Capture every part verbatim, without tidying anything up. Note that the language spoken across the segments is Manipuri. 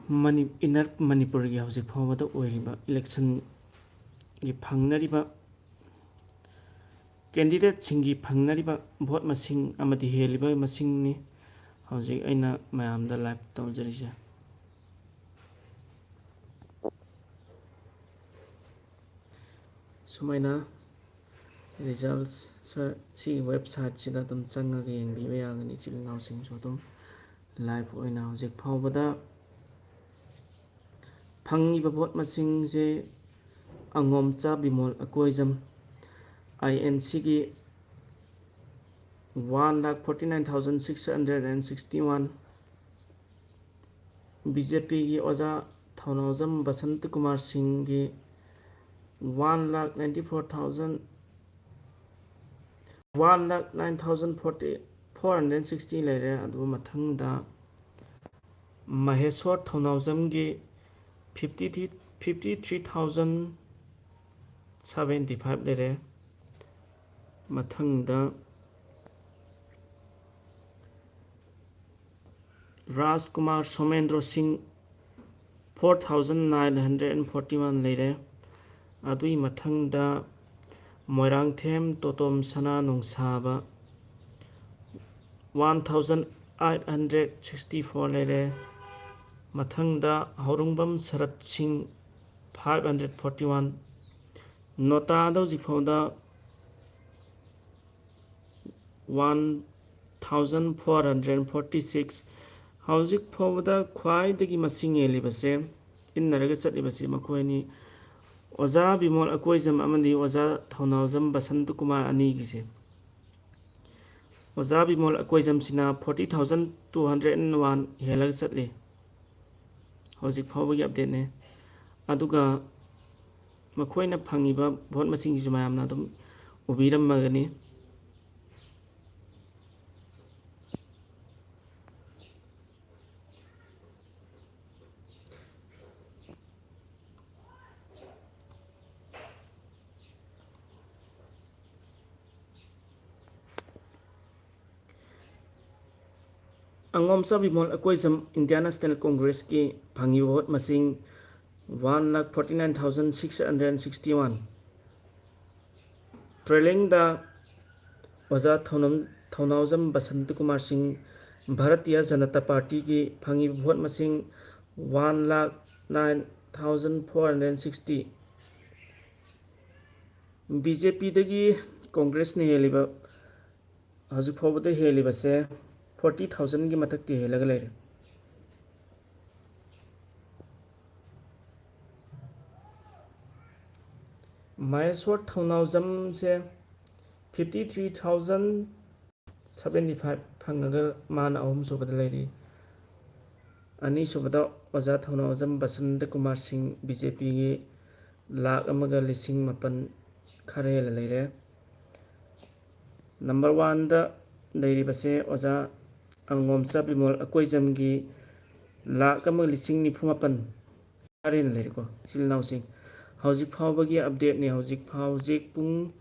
ꯃꯅꯤ-, ꯏꯟꯅꯔ ꯃꯅꯤꯄꯨꯔꯒꯤ ꯍꯧꯖꯤꯛ ꯐꯥꯎꯕꯗ ꯑꯣꯏꯔꯤꯕ ꯏꯂꯦꯛꯁꯟꯒꯤ ꯐꯪꯅꯔꯤꯕ ꯀꯦꯟꯗꯤꯗꯦꯠꯁꯤꯡꯒꯤ ꯐꯪꯅꯔꯤꯕ ꯚꯣꯠ ꯃꯁꯤꯡ ꯑꯃꯗꯤ ꯍꯦꯜꯂꯤꯕ ꯃꯁꯤꯡꯅꯤ ꯍꯧꯖꯤꯛ ꯑꯩꯅ ꯃꯌꯥꯝꯗ ꯂꯥꯏꯚ ꯇꯧꯖꯔꯤꯁꯦ꯫ ꯁꯨꯃꯥꯏꯅ ꯔꯤꯖꯜꯁ ꯁꯤꯒꯤ ꯋꯦꯕꯁꯥꯏꯠꯁꯤꯗ ꯑꯗꯨꯝ ꯆꯪꯉꯒ ꯌꯦꯡꯕꯤꯕ ꯌꯥꯒꯅꯤ꯫ ꯏꯆꯤꯜ ꯏꯅꯥꯎꯁꯤꯡꯁꯨ ꯑꯗꯨꯝ ꯂꯥꯏꯚ ꯑꯣꯏꯅ ꯍꯧꯖꯤꯛ ꯐꯥꯎꯕꯗ ꯐꯪꯉꯤꯕ ꯚꯣꯠ ꯃꯁꯤꯡꯁꯦ ꯑꯉꯣꯝꯆꯥ ꯕꯤꯃꯣꯜ ꯑꯀꯣꯏꯖꯝ, ꯑꯥꯏ ꯑꯦꯟ ꯁꯤꯒꯤ one lakh forty nine thousand six hundred and sixty one, B J ꯄꯤꯒꯤ ꯑꯣꯖꯥ ꯊꯧꯅꯥꯎꯖꯝ ꯕꯁꯟꯇ ꯀꯨꯃꯥꯔ ꯁꯤꯡꯒꯤ one lakh ninety four thousand, one lakh nine thousand forty, four hundred sixty ꯂꯩꯔꯦ꯫ ꯑꯗꯨ ꯃꯊꯪꯗ ꯃꯍꯦꯁꯣꯔ ꯊꯧꯅꯥꯎꯖꯝꯒꯤ fifty three, fifty three thousand seventy five ꯂꯩꯔꯦ꯫ ꯃꯊꯪꯗ ꯔꯥꯖꯀꯨꯃꯥꯔ ꯁꯣꯃꯦꯟꯗ꯭ꯔꯣ ꯁꯤꯡ, four thousand nine hundred and forty one ꯂꯩꯔꯦ꯫ ꯑꯗꯨꯒꯤ ꯃꯊꯪꯗ ꯃꯣꯏꯔꯥꯡꯊꯦꯝ ꯇꯣꯇꯣꯝ ꯁꯅꯥ ꯅꯨꯡꯁꯥꯕ, one thousand eight hundred sixty four ꯂꯩꯔꯦ꯫ ꯃꯊꯪꯗ ꯍꯧꯔꯨꯡꯕꯝ ꯁꯔꯠ ꯁꯤꯡ, five hundred forty one꯫ ꯅꯣꯇꯥꯗ ꯍꯧꯖꯤꯛ ꯐꯥꯎꯗ one thousand four hundred forty six꯫ ꯍꯧꯖꯤꯛ ꯐꯥꯎꯕꯗ ꯈ꯭ꯋꯥꯏꯗꯒꯤ ꯃꯁꯤꯡ ꯍꯦꯜꯂꯤꯕꯁꯦ, ꯏꯟꯅꯔꯒ ꯆꯠꯂꯤꯕꯁꯦ ꯃꯈꯣꯏꯅꯤ, ꯑꯣꯖꯥ ꯕꯤꯃꯣꯜ ꯑꯀꯣꯏꯖꯝ ꯑꯃꯗꯤ ꯑꯣꯖꯥ ꯊꯧꯅꯥꯎꯖꯝ ꯕꯁꯟꯇ ꯀꯨꯃꯥꯔ ꯑꯅꯤꯒꯤꯁꯦ꯫ ꯑꯣꯖꯥ Bimol ꯑꯀꯣꯏꯖꯝꯁꯤꯅ forty thousand two hundred and one ꯍꯦꯜꯂꯒ ꯆꯠꯂꯤ꯫ ꯍꯧꯖꯤꯛ ꯐꯥꯎꯕꯒꯤ ꯑꯞꯗꯦꯠꯅꯦ꯫ ꯑꯗꯨꯒ ꯃꯈꯣꯏꯅ ꯐꯪꯉꯤꯕ ꯚꯣꯠ ꯃꯁꯤꯡꯁꯤꯁꯨ ꯃꯌꯥꯝꯅ ꯑꯗꯨꯝ ꯎꯕꯤꯔꯝꯃꯒꯅꯤ꯫ ꯑꯉꯣꯝꯆꯥ ꯕꯤꯃꯣꯜ ꯑꯀꯣꯏꯖꯝ, Indian National Congressꯀꯤ ꯐꯪꯉꯤꯕ vote ꯃꯁꯤꯡ one lakh forty nine thousand six hundred sixty one꯫ ꯇ꯭ꯔꯦꯂꯤꯡꯗ ꯑꯣꯖꯥ ꯊꯧꯅꯝ-, ꯊꯧꯅꯥꯎꯖꯝ ꯕꯁꯟꯇ ꯀꯨꯃꯥꯔ ꯁꯤꯡ, ꯚꯥꯔꯇꯤꯌꯥ ꯖꯅꯇꯥ ꯄꯥꯔꯇꯤꯒꯤ ꯐꯪꯉꯤꯕ vote ꯃꯁꯤꯡ one lakh nine thousand four hundred sixty꯫ B J ꯄꯤꯗꯒꯤ ꯀꯣꯡꯒ꯭ꯔꯦꯁꯅ ꯍꯦꯜꯂꯤꯕ, ꯍꯧꯖꯤꯛ ꯐꯥꯎꯕꯗ ꯍꯦꯜꯂꯤꯕꯁꯦ forty thousandꯒꯤ ꯃꯊꯛꯇꯤ ꯍꯦꯜꯂꯒ ꯂꯩꯔꯦ꯫ ꯃꯍꯦꯁ꯭ꯋꯔ ꯊꯧꯅꯥꯎꯖꯝꯁꯦ fifty three thousand seventy five ꯐꯪꯉꯒ ꯃꯥꯅ ꯑꯍꯨꯝꯁꯨꯕꯗ ꯂꯩꯔꯤ꯫ ꯑꯅꯤꯁꯨꯕꯗ ꯑꯣꯖꯥ ꯊꯧꯅꯥꯎꯖꯝ ꯕꯁꯟꯇ ꯀꯨꯃꯥꯔ ꯁꯤꯡ, ꯕꯤ ꯖꯦ ꯄꯤꯒꯤ ꯂꯥꯛ ꯑꯃꯒ ꯂꯤꯁꯤꯡ ꯃꯥꯄꯟ ꯈꯔ ꯍꯦꯜꯂ ꯂꯩꯔꯦ꯫ ꯅꯝꯕꯔ ꯋꯥꯟꯗ ꯂꯩꯔꯤꯕꯁꯦ ꯑꯣꯖꯥ ꯑꯉꯣꯝꯆꯥ ꯕꯤꯃꯣꯜ ꯑꯀꯣꯏꯖꯝꯒꯤ ꯂꯥꯛ ꯑꯃꯒ ꯂꯤꯁꯤꯡ ꯅꯤꯐꯨ ꯃꯥꯄꯟ ꯈꯔ ꯍꯦꯟꯅ ꯂꯩꯔꯦꯀꯣ, ꯏꯆꯤꯜ ꯏꯅꯥꯎꯁꯤꯡ꯫ ꯍꯧꯖꯤꯛ ꯐꯥꯎꯕꯒꯤ updateꯅꯦ, ꯍꯧꯖꯤꯛ ꯐꯥꯎ ꯍꯧꯖꯤꯛ ꯄꯨꯡ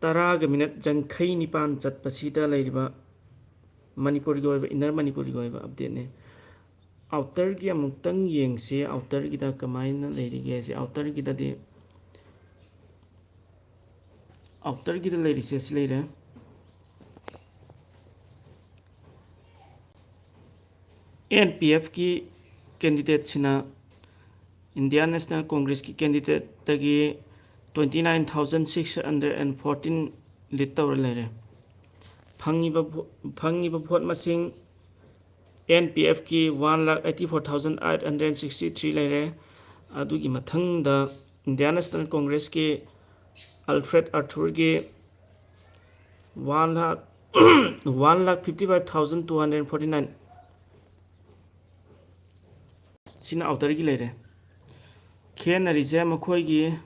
ꯇꯔꯥꯒ ꯃꯤꯅꯠ ꯌꯥꯡꯈꯩ ꯅꯤꯄꯥꯟ ꯆꯠꯄꯁꯤꯗ ꯂꯩꯔꯤꯕ ꯃꯅꯤꯄꯨꯔꯒꯤ ꯑꯣꯏꯕ, inner ꯃꯅꯤꯄꯨꯔꯒꯤ ꯑꯣꯏꯕ updateꯅꯦ꯫ Outerꯒꯤ ꯑꯃꯨꯛꯇꯪ ꯌꯦꯡꯁꯤ, outerꯒꯤꯗ ꯀꯃꯥꯏꯅ ꯂꯩꯔꯤꯒꯦ ꯁꯤ꯫ Outerꯒꯤꯗꯗꯤ, outerꯒꯤꯗ ꯂꯩꯔꯤꯁꯦ ꯁꯤ ꯂꯩꯔꯦ꯫ ꯑꯦꯟ ꯄꯤ ꯑꯦꯐꯀꯤ candidateꯁꯤꯅ Indian National Congressꯀꯤ candidateꯇꯒꯤ twenty nine thousand six hundred and fourteen lead ꯇꯧꯔ ꯂꯩꯔꯦ꯫ ꯐꯪꯉꯤꯕ ꯚꯣ-, ꯐꯪꯉꯤꯕ vote ꯃꯁꯤꯡ ꯑꯦꯟ ꯄꯤ ꯑꯦꯐꯀꯤ one lakh eighty four thousand eight hundred sixty three ꯂꯩꯔꯦ꯫ ꯑꯗꯨꯒꯤ ꯃꯊꯪꯗ Indian National Congressꯀꯤ ꯑꯜꯐ꯭ꯔꯦꯗ ꯑꯥꯔꯊꯨꯔꯒꯤ one lakh, one lakh fifty five thousand two hundred forty nine꯫ ꯁꯤꯅ outerꯒꯤ ꯂꯩꯔꯦ꯫ ꯈꯦꯠꯅꯔꯤꯁꯦ ꯃꯈꯣꯏꯒꯤ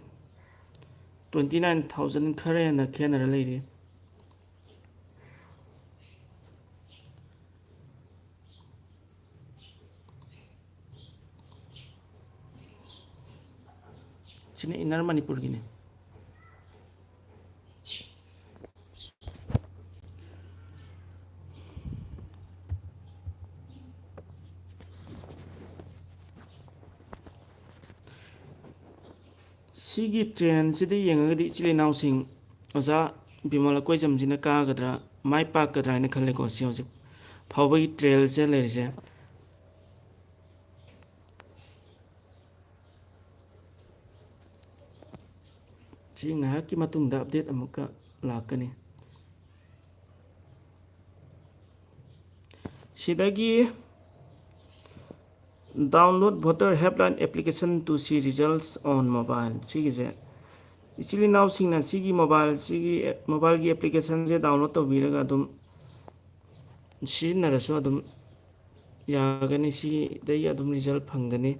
twenty nine thousand ꯈꯔ ꯍꯦꯟꯅ ꯈꯦꯠꯅꯔ ꯂꯩꯔꯤ꯫ ꯁꯤꯅ inner ꯃꯅꯤꯄꯨꯔꯒꯤꯅꯤ꯫ ꯁꯤꯒꯤ ꯇ꯭ꯔꯦꯟꯁꯤꯗ ꯌꯦꯡꯉꯒꯗꯤ ꯏꯆꯤꯜ ꯏꯅꯥꯎꯁꯤꯡ ꯑꯣꯖꯥ ꯕꯤꯃꯣꯜ ꯑꯀꯣꯏꯖꯝꯁꯤꯅ ꯀꯥꯒꯗ꯭ꯔꯥ, ꯃꯥꯏ ꯄꯥꯛꯀꯗ꯭ꯔꯥ ꯍꯥꯏꯅ ꯈꯜꯂꯦꯀꯣ꯫ ꯁꯤ ꯍꯧꯖꯤꯛ ꯐꯥꯎꯕꯒꯤ ꯇ꯭ꯔꯦꯜꯁꯦ ꯂꯩꯔꯤꯁꯦ꯫ ꯁꯤ ꯉꯥꯏꯍꯥꯛꯀꯤ ꯃꯇꯨꯡꯗ ꯑꯞꯗꯦꯠ ꯑꯃꯨꯛꯀ ꯂꯥꯛꯀꯅꯤ꯫ ꯁꯤꯗꯒꯤ download voter helpline application to see results on mobile꯫ ꯁꯤꯒꯤꯁꯦ ꯏꯆꯤꯜ ꯏꯅꯥꯎꯁꯤꯡꯅ ꯁꯤꯒꯤ ꯃꯣꯕꯥꯏꯜ, ꯁꯤꯒꯤ ꯃꯣꯕꯥꯏꯜꯒꯤ ꯑꯦꯄ꯭ꯂꯤꯀꯦꯁꯟꯁꯦ download ꯇꯧꯕꯤꯔꯒ ꯑꯗꯨꯝ ꯁꯤꯖꯤꯟꯅꯔꯁꯨ ꯑꯗꯨꯝ ꯌꯥꯒꯅꯤ꯫ ꯁꯤꯗꯒꯤ ꯑꯗꯨꯝ ꯔꯤꯖꯜ ꯐꯪꯒꯅꯤ꯫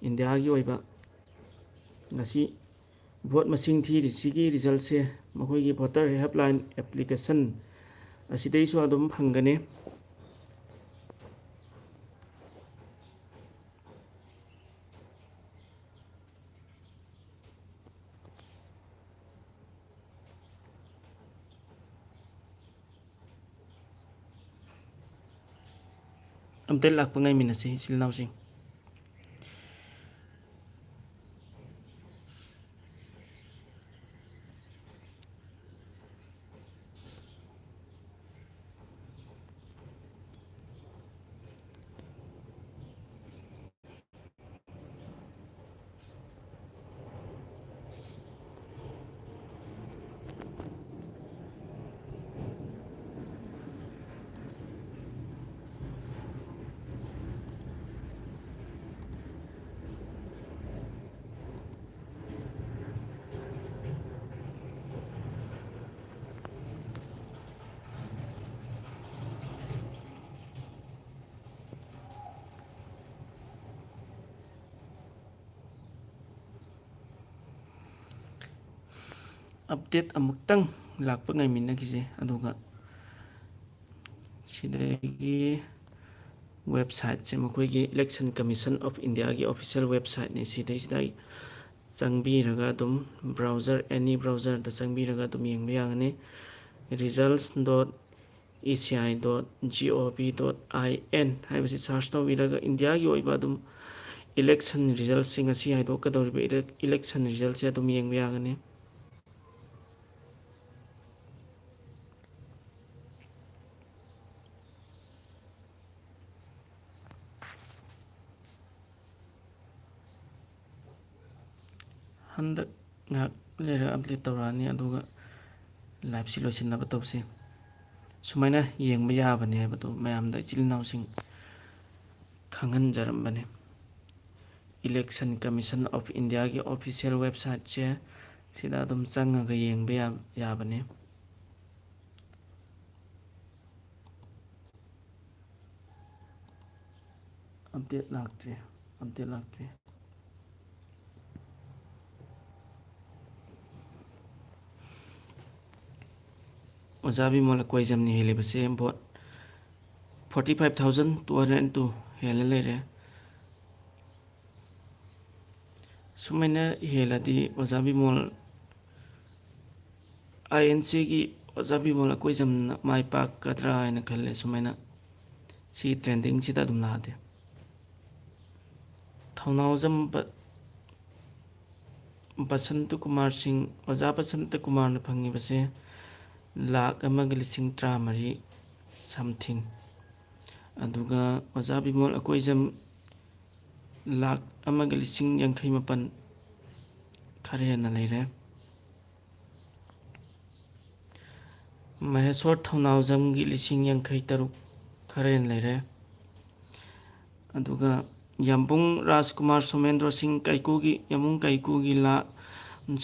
ꯏꯟꯗꯤꯌꯥꯒꯤ ꯑꯣꯏꯕ ꯉꯁꯤ ꯚꯣꯠ ꯃꯁꯤꯡ ꯊꯤꯔꯤꯁꯤꯒꯤ ꯔꯤꯖꯜꯁꯦ ꯃꯈꯣꯏꯒꯤ voter helpline application ꯑꯁꯤꯗꯩꯁꯨ ꯑꯗꯨꯝ ꯐꯪꯒꯅꯤ꯫ ꯑꯝꯇ ꯂꯥꯛꯄ ꯉꯥꯏꯃꯤꯟꯅꯁꯤ, ꯏꯆꯤꯜ ꯏꯅꯥꯎꯁꯤꯡ꯫ ꯑꯞꯗꯦꯠ ꯑꯃꯨꯛꯇꯪ ꯂꯥꯛꯄ ꯉꯥꯏꯃꯤꯟꯅꯈꯤꯁꯦ꯫ ꯑꯗꯨꯒ ꯁꯤꯗꯒꯤ ꯋꯦꯕꯁꯥꯏꯠꯁꯦ ꯃꯈꯣꯏꯒꯤ Election Commission of Indiaꯒꯤ official websiteꯅꯤ꯫ ꯁꯤꯗꯩꯁꯤꯗ ꯑꯩ ꯆꯪꯕꯤꯔꯒ ꯑꯗꯨꯝ browser, any browserꯗ ꯆꯪꯕꯤꯔꯒ ꯑꯗꯨꯝ ꯌꯦꯡꯕ ꯌꯥꯒꯅꯤ꯫ results dot E C I dot G O V dot I N ꯍꯥꯏꯕꯁꯤ search ꯇꯧꯕꯤꯔꯒ ꯏꯟꯗꯤꯌꯥꯒꯤ ꯑꯣꯏꯕ ꯑꯗꯨꯝ election resultꯁꯦ, ꯉꯁꯤ ꯍꯥꯏꯗꯣꯛꯀꯗꯧꯔꯤꯕ ele-, election resultꯁꯦ ꯑꯗꯨꯝ ꯌꯦꯡꯕ ꯌꯥꯒꯅꯤ꯫ ꯍꯟꯗꯛ ꯉꯥꯏꯍꯥꯛ ꯂꯩꯔꯒ update ꯇꯧꯔꯛꯑꯅꯤ, ꯑꯗꯨꯒ liveꯁꯤ ꯂꯣꯏꯁꯤꯟꯅꯕ ꯇꯧꯁꯤ꯫ ꯁꯨꯃꯥꯏꯅ ꯌꯦꯡꯕ ꯌꯥꯕꯅꯦ ꯍꯥꯏꯕꯗꯨ ꯃꯌꯥꯝꯗ, ꯏꯆꯤꯜ ꯏꯅꯥꯎꯁꯤꯡ, ꯈꯪꯍꯟꯖꯔꯝꯕꯅꯤ꯫ Election Commission of Indiaꯒꯤ official websiteꯁꯦ, ꯁꯤꯗ ꯑꯗꯨꯝ ꯆꯪꯉꯒ ꯌꯦꯡꯕ ꯌꯥ-, ꯌꯥꯕꯅꯤ꯫ Update ꯂꯥꯛꯇ꯭ꯔꯤ, update ꯂꯥꯛꯇ꯭ꯔꯤ꯫ ꯑꯣꯖꯥ Bimol ꯑꯀꯣꯏꯖꯝꯅ ꯍꯦꯜꯂꯤꯕꯁꯦ vote forty five thousand two hundred two ꯍꯦꯜꯂ ꯂꯩꯔꯦ꯫ ꯁꯨꯃꯥꯏꯅ ꯍꯦꯜꯂꯗꯤ ꯑꯣꯖꯥ ꯕꯤꯃꯣꯜ, INCꯒꯤ ꯑꯣꯖꯥ ꯕꯤꯃꯣꯜ ꯑꯀꯣꯏꯖꯝꯅ ꯃꯥꯏ ꯄꯥꯛꯀꯗ꯭ꯔꯥ ꯍꯥꯏꯅ ꯈꯜꯂꯦ꯫ ꯁꯨꯃꯥꯏꯅ ꯁꯤ trendingꯁꯤꯗ ꯑꯗꯨꯝ ꯂꯥꯛꯑꯗꯤ꯫ ꯊꯧꯅꯥꯎꯖꯝ ꯕ-, ꯕꯁꯟꯇ ꯀꯨꯃꯥꯔ ꯁꯤꯡ, ꯑꯣꯖꯥ ꯕꯁꯟꯇ ꯀꯨꯃꯥꯔꯅ ꯐꯪꯉꯤꯕꯁꯦ ꯂꯥꯈ ꯑꯃꯒ ꯂꯤꯁꯤꯡ ꯇꯔꯥꯃꯔꯤ something꯫ ꯑꯗꯨꯒ ꯑꯣꯖꯥ ꯕꯤꯃꯣꯜ ꯑꯀꯣꯏꯖꯝ ꯂꯥꯈ ꯑꯃꯒ ꯂꯤꯁꯤꯡ ꯌꯥꯡꯈꯩ ꯃꯥꯄꯟ ꯈꯔ ꯍꯦꯟꯅ ꯂꯩꯔꯦ꯫ ꯃꯍꯦꯁꯣꯔ ꯊꯧꯅꯥꯎꯖꯝꯒꯤ ꯂꯤꯁꯤꯡ ꯌꯥꯡꯈꯩ ꯇꯔꯨꯛ ꯈꯔ ꯍꯦꯟꯅ ꯂꯩꯔꯦ꯫ ꯑꯗꯨꯒ ꯌꯥꯝꯕꯨꯡ ꯔꯥꯖꯀꯨꯃꯥꯔ ꯁꯣꯃꯦꯟꯗ꯭ꯔꯣ ꯁꯤꯡ ꯀꯥꯏꯀꯨꯒꯤ, ꯌꯥꯝꯕꯨꯡ ꯀꯥꯏꯀꯨꯒꯤ ꯂꯥ-,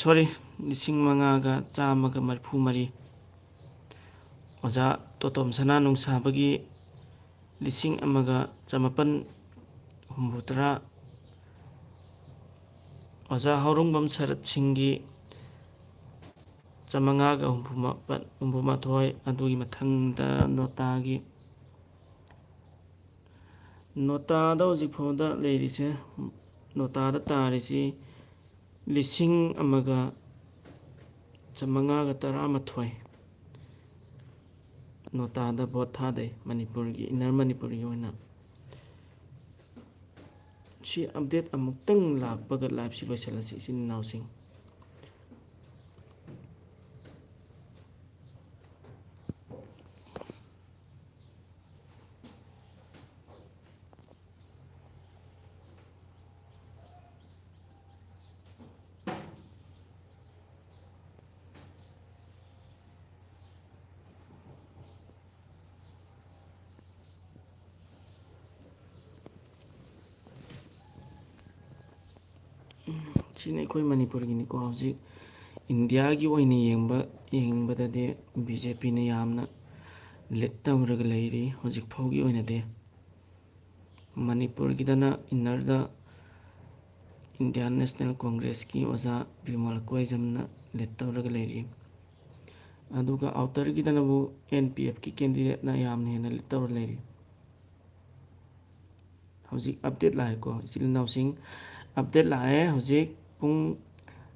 sorry, ꯂꯤꯁꯤꯡ ꯃꯉꯥꯒ ꯆꯥꯝꯃꯒ ꯃꯔꯤꯐꯨ ꯃꯔꯤ꯫ ꯑꯣꯖꯥ ꯇꯣꯇꯣꯝ ꯁꯅꯥ ꯅꯨꯡꯁꯥꯕꯒꯤ ꯂꯤꯁꯤꯡ ꯑꯃꯒ ꯆꯃꯥꯄꯟ ꯍꯨꯝꯐꯨ ꯇꯔꯥ꯫ ꯑꯣꯖꯥ ꯍꯧꯔꯣꯡꯕꯝ ꯁꯔꯠ ꯁꯤꯡꯒꯤ ꯆꯥꯃꯉꯥꯒ ꯍꯨꯝꯐꯨ ꯃꯥꯄꯟ, ꯍꯨꯝꯐꯨ ꯃꯥꯊꯣꯏ꯫ ꯑꯗꯨꯒꯤ ꯃꯊꯪꯗ ꯅꯣꯇꯥꯒꯤ, ꯅꯣꯇꯥꯗ ꯍꯧꯖꯤꯛ ꯐꯥꯎꯗ ꯂꯩꯔꯤꯁꯦ, ꯅꯣꯇꯥꯗ ꯇꯥꯔꯤꯁꯤ ꯂꯤꯁꯤꯡ ꯑꯃꯒ ꯆꯥꯃꯉꯥꯒ ꯇꯔꯥꯃꯥꯊꯣꯏ ꯅꯣꯇꯥꯗ vote ꯊꯥꯗꯩ, ꯃꯅꯤꯄꯨꯔꯒꯤ, inner ꯃꯅꯤꯄꯨꯔꯒꯤ ꯑꯣꯏꯅ꯫ ꯁꯤ update ꯑꯃꯨꯛꯇꯪ ꯂꯥꯛꯄꯒ live ꯁꯤ ꯂꯣꯏꯁꯤꯜꯂꯁꯤ, ꯏꯆꯤꯟ ꯏꯅꯥꯎꯁꯤꯡ꯫ ꯁꯤꯅ ꯑꯩꯈꯣꯏ ꯃꯅꯤꯄꯨꯔꯒꯤꯅꯤꯀꯣ꯫ ꯍꯧꯖꯤꯛ ꯏꯟꯗꯤꯌꯥꯒꯤ ꯑꯣꯏꯅ ꯌꯦꯡꯕ, ꯌꯦꯡꯕꯗꯗꯤ ꯕꯤ ꯖꯦ ꯄꯤꯅ ꯌꯥꯝꯅ lead ꯇꯧꯔꯒ ꯂꯩꯔꯤ ꯍꯧꯖꯤꯛ ꯐꯥꯎꯒꯤ ꯑꯣꯏꯅꯗꯤ꯫ ꯃꯅꯤꯄꯨꯔꯒꯤꯗꯅ inner ꯗ Indian National Congress ꯀꯤ ꯑꯣꯖꯥ ꯕꯤꯃꯣꯜ ꯀꯣꯏꯖꯝꯅ lead ꯇꯧꯔꯒ ꯂꯩꯔꯤ꯫ ꯑꯗꯨꯒ outer ꯒꯤꯗꯅꯕꯨ ꯑꯦꯟ ꯄꯤ ꯑꯦꯐ ꯀꯤ candidate ꯅ ꯌꯥꯝꯅ ꯍꯦꯟꯅ lead ꯇꯧꯔ ꯂꯩꯔꯤ꯫ ꯍꯧꯖꯤꯛ update ꯂꯥꯛꯑꯦꯀꯣ, ꯏꯆꯤꯜ ꯏꯅꯥꯎꯁꯤꯡ, update ꯂꯥꯛꯑꯦ꯫ ꯍꯧꯖꯤꯛ ꯄꯨꯡ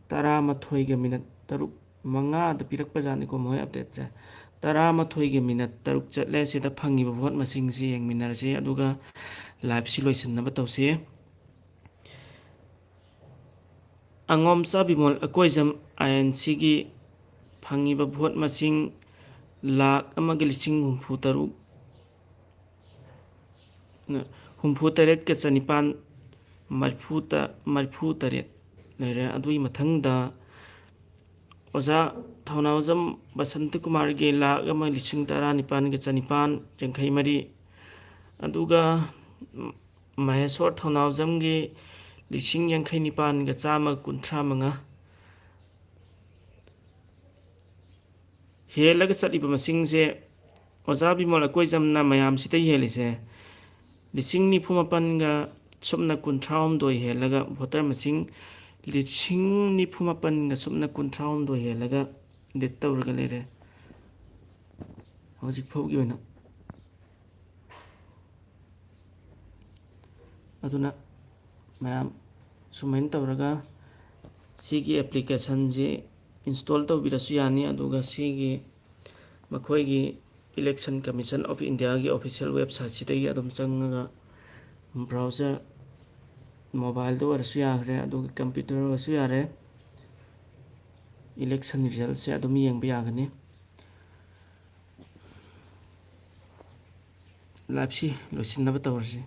ꯇꯔꯥꯃꯥꯊꯣꯏꯒ minute ꯇꯔꯨꯛ, ꯃꯉꯥꯗ ꯄꯤꯔꯛꯄ ꯖꯥꯠꯅꯤꯀꯣ ꯃꯣꯏ update ꯁꯦ꯫ ꯇꯔꯥꯃꯥꯊꯣꯏꯒ minute ꯇꯔꯨꯛ ꯆꯠꯂꯦ꯫ ꯁꯤꯗ ꯐꯪꯉꯤꯕ vote ꯃꯁꯤꯡꯁꯤ ꯌꯦꯡꯃꯤꯟꯅꯔꯁꯤ, ꯑꯗꯨꯒ live ꯁꯤ ꯂꯣꯏꯁꯤꯟꯅꯕ ꯇꯧꯁꯤ꯫ ꯑꯉꯣꯝꯆꯥ ꯕꯤꯃꯣꯜ ꯑꯀꯣꯏꯖꯝ, ꯑꯥꯏ ꯑꯦꯟ ꯁꯤ ꯒꯤ ꯐꯪꯉꯤꯕ vote ꯃꯁꯤꯡ ꯂꯥꯈ ꯑꯃꯒ ꯂꯤꯁꯤꯡ ꯍꯨꯝꯐꯨ ꯇꯔꯨꯛ, ꯍꯨꯝꯐꯨ ꯇꯔꯦꯠꯀ ꯆꯅꯤꯄꯥꯟ ꯃꯔꯤꯐꯨ ꯇ-, ꯃꯔꯤꯐꯨ ꯇꯔꯦꯠ ꯂꯩꯔꯦ꯫ ꯑꯗꯨꯒꯤ ꯃꯊꯪꯗ ꯑꯣꯖꯥ ꯊꯧꯅꯥꯎꯖꯝ ꯕꯁꯟꯇ ꯀꯨꯃꯥꯔꯒꯤ ꯂꯥꯈ ꯑꯃ ꯂꯤꯁꯤꯡ ꯇꯔꯥꯅꯤꯄꯥꯟꯒ ꯆꯅꯤꯄꯥꯟ ꯌꯥꯡꯈꯩ ꯃꯔꯤ, ꯑꯗꯨꯒ ꯃꯍꯦꯁꯣꯔ ꯊꯧꯅꯥꯎꯖꯝꯒꯤ ꯂꯤꯁꯤꯡ ꯌꯥꯡꯈꯩ ꯅꯤꯄꯥꯟꯒ ꯆꯥꯝꯃ ꯀꯨꯟꯊ꯭ꯔꯥ ꯃꯉꯥ꯫ ꯍꯦꯜꯂꯒ ꯆꯠꯂꯤꯕ ꯃꯁꯤꯡꯁꯦ, ꯑꯣꯖꯥ ꯕꯤꯃꯣꯜ ꯑꯀꯣꯏꯖꯝꯅ ꯃꯌꯥꯝꯁꯤꯗ ꯍꯦꯜꯂꯤꯁꯦ ꯂꯤꯁꯤꯡ ꯅꯤꯐꯨ ꯃꯥꯄꯟꯒ ꯁꯨꯞꯅ ꯀꯨꯟꯊ꯭ꯔꯥ ꯍꯨꯝꯗꯣꯏ ꯍꯦꯜꯂꯒ, voter ꯃꯁꯤꯡ ꯂꯤꯁꯤꯡ ꯅꯤꯐꯨ ꯃꯥꯄꯟꯒ ꯁꯨꯞꯅ ꯀꯨꯟꯊ꯭ꯔꯥ ꯍꯨꯝꯗꯣꯏ ꯍꯦꯜꯂꯒ lead ꯇꯧꯔꯒ ꯂꯩꯔꯦ ꯍꯧꯖꯤꯛ ꯐꯥꯎꯒꯤ ꯑꯣꯏꯅ꯫ ꯑꯗꯨꯅ ꯃꯌꯥꯝ ꯁꯨꯃꯥꯏꯅ ꯇꯧꯔꯒ ꯁꯤꯒꯤ application ꯁꯤ install ꯇꯧꯕꯤꯔꯁꯨ ꯌꯥꯅꯤ꯫ ꯑꯗꯨꯒ ꯁꯤꯒꯤ ꯃꯈꯣꯏꯒꯤ Election Commission of India ꯒꯤ official website ꯁꯤꯗꯒꯤ ꯑꯗꯨꯝ ꯆꯪꯉꯒ browser ꯃꯣꯕꯥꯏꯜꯗ ꯑꯣꯏꯔꯁꯨ ꯌꯥꯈ꯭ꯔꯦ, ꯑꯗꯨꯒ ꯀꯝꯄ꯭ꯌꯨꯇꯔ ꯑꯣꯏꯔꯁꯨ ꯌꯥꯔꯦ꯫ ꯏꯂꯦꯛꯁꯟ ꯔꯤꯖꯜꯁꯦ ꯑꯗꯨꯝ ꯌꯦꯡꯕ ꯌꯥꯒꯅꯤ꯫ ꯂꯥꯏꯞꯁꯤ ꯂꯣꯏꯁꯤꯟꯅꯕ ꯇꯧꯔꯁꯤ꯫